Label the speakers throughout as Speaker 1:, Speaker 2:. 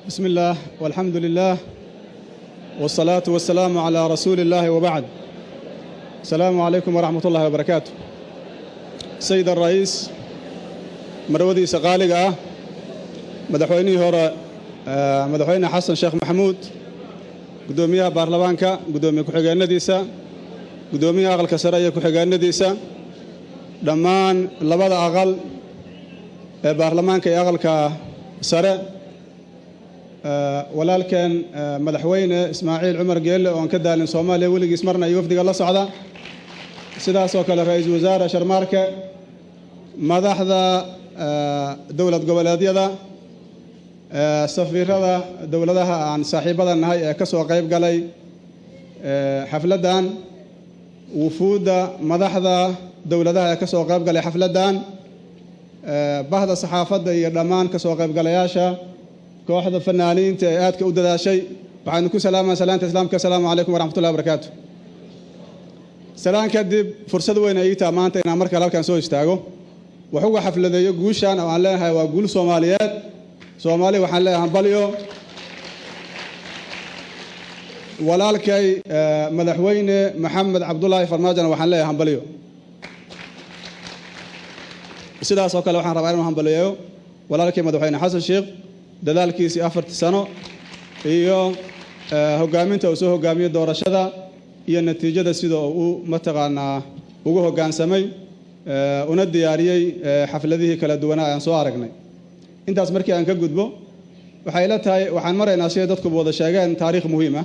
Speaker 1: بسم الله والحمد لله والصلاة والسلام على رسول الله وبعد. السلام عليكم ورحمة الله وبركاته. سيد الرئيس، marwadiisa qaaliga ah, madaxweynihii hore madaxweyne Xasan Sheekh Maxamuud, guddoomiyaha baarlamaanka, guddoomiye ku-xigeenadiisa, guddoomiyaha aqalka sare iyo ku-xigeenadiisa, dhammaan labada aqal ee baarlamaanka iyo aqalka sare, walaalkeen madaxweyne Ismaaciil Cumar Geelle oon ka daalin Soomaaliya weligiis marna iyo wafdiga la socda, sidaasoo kale ra-iisul wasaare Sharmaarke, madaxda dowlad goboleedyada, safiirada dowladaha aan saaxiibada nahay ee ka soo qayb galay xafladdan, wufuudda madaxda dowladaha ee ka soo qayb galay xafladdan, bahda saxaafadda iyo dhammaan ka soo qaybgalayaasha, kooxda fanaaniinta ee aadka u dadaashay, waxaanu ku salaamaa salaanta islaamka: asalaamu calaykum waraxmatullahi wabarakaatu. Salaan kadib, fursad weyn ay ii taha maanta inaan mar kale halkan soo istaago wax uga xafladeeyo guushan oo aan leenahay waa guul Soomaaliyeed. Soomaali waxaan leeyahay hambalyo. Walaalkay madaxweyne Maxamed Cabdulaahi Farmaajona waxaan leeyahay hambalyo. Sidaas oo kale waxaan rabaa inuu hambaliyeeyo walaalkay madaxweyne Xasan Sheekh, dadaalkiisii 4-tii sano iyo hoggaaminta uu soo hoggaamiyey doorashada iyo natiijada sida uu mataqaanaa ugu hoggaansamay una diyaariyey xafladihii kala duwanaa aan soo aragnay. Intaas markii aan ka gudbo, waxay ila tahay waxaan maraynaa, sida dadkuba wada sheegeen, taariikh muhiim ah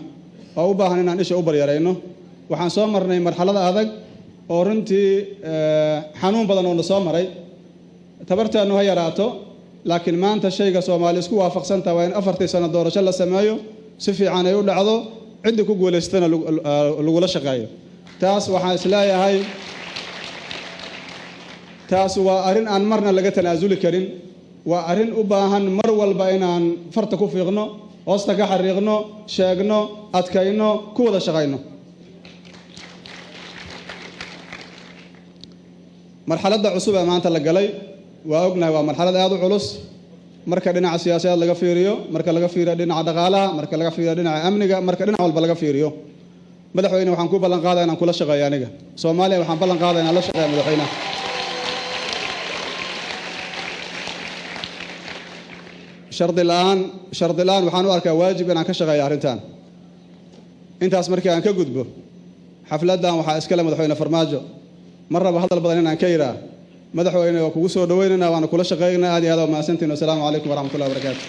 Speaker 1: oo u baahan inaan isha u baryarayno. Waxaan soo marnay marxalada adag oo runtii xanuun badan oo na soo maray. Tabartaannu ha yaraato, laakiin maanta shayga Soomaali isku waafaqsantaha waa in 4-tii sano doorasho la sameeyo, si fiican ay u dhacdo, ciddii ku guulaystana lagula shaqeeyo. Taas waxaan isleeyahay taas waa arrin aan marna laga tanaasuli karin, waa arrin u baahan mar walba inaan farta ku fiiqno, hoosta ka xariiqno, sheegno, adkayno, ku wada shaqayno. Marxaladda cusub ee maanta la galay waa ognahay, waa marxalad aad u culus marka dhinaca siyaasadeed laga fiiriyo, marka laga fiiriyo dhinaca dhaqaalaha, marka laga fiiriyo dhinaca amniga, marka dhinac walba laga fiiriyo. Madaxweyne, waxaan ku ballan qaadaya inaan kula shaqeeyo aniga. Soomaaliya waxaan ballan qaadaya inaan la shaqeeyo madaxweynaha. Shardi la'aan, shardi la'aan waxaan u arkaa waajib inaan ka shaqeeyo arrintan. Intaas markii aan ka gudbo, xafladdan waxaa iskale madaxweyne Farmaajo. Mar raba hadal badan inaan ka yidhaa. Madaxweyne, waa kugu soo dhaweynayna, waana kula shaqeynaa. Aad iyo aad waa mahadsantihin. Wasalaamu calaykum waraxmatullahi wabarakaatu.